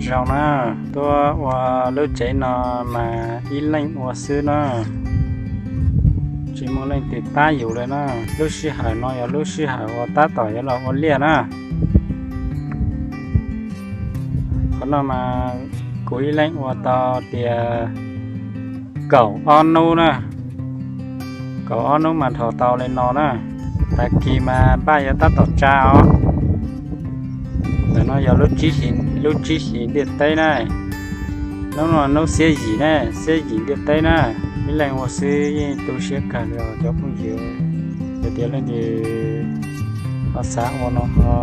Zoo na, tuaj ua lub tsev no mas ib leeg ua xwb na, tsis muaj leej twg pab yus li na. Lub sij hawm no yog lub sij hawm uas tab tom yuav los ua liaj na. Qhov no mas kuv ib leeg ua tau tias kaum ob hnub na, kaum ob hnub mas dhos tau li no na. Tag kis mas npaj yuav tab tom tsa os. Ntawm no yog lub tsib hlis ntiaj teb na. Hnub no hnub xiab yim na, xiab yim ntiaj teb na. Ib leeg ua xwb yeej tu siab kawg li os cov phooj ywg. Yog tias leej twg ho xav ua no ho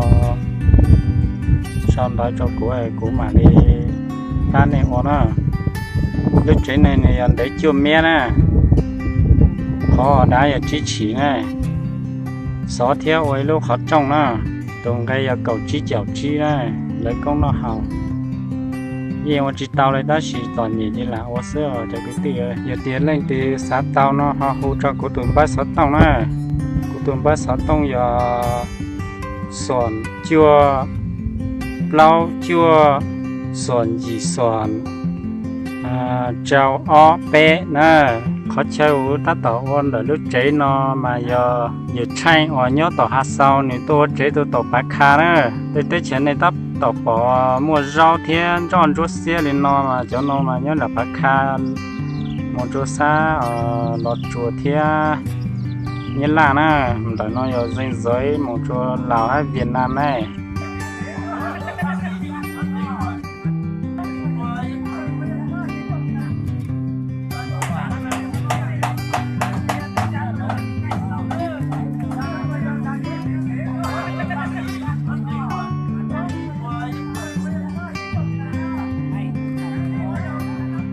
sau ntawv rau kuv, kuv mam li pab nej ua na. Lub tsev neeg nws yog ntev cuaj mev na, qhov dav yog tsib chim na, xov thiab ua ib lub qhov rooj na. Tus nqe yog kaum tsib caum tsib na, lawv koob noj haus. Yeej ua tsis tau li tab sis txom nyem ces lam ua xwb os cov kwv tij. Yog tias leej twg xav tau no ho hu rau kuv tus npawb xov tooj na. Kuv tus npawb xov tooj yog xoom cuaj plaub cuaj xoom yim xoom rau ob peb na. Qhov chaw kuv tab tom ua ntawm lub tsev no mas yog yawm tsheej uas nyob tom Hav Xaus nws tuaj ua tsev rau tom Pav Kha na. Tej teb chaws nej tab tom pom muaj zaub thiab nroj ntsuab xiab li no mas cov no mas nyob nram Pav Kha mus rau sab Los Tsuas thiab Nyab Laj na. Ntawm no yog zeej zawv mus rau Laus hab Viaj Nam ne.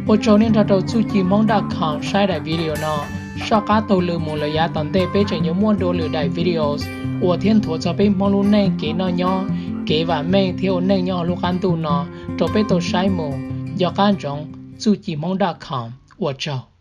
Ua tsaug nej nrog rau txuj ci hmoob dot com saib daim video no. Soj qab taug lw mus lawm yav tom ntej peb tseem yuav muaj dua lwm daim videos ua thiab nthuav txog peb hmoob lub neej kev noj nyob, kev vam meej thiab ua neej nyob hauv lub qab ntuj no rau peb tau saib mus. Nco qab ntsoov txuj ci hmoob dot com. Ua tsaug.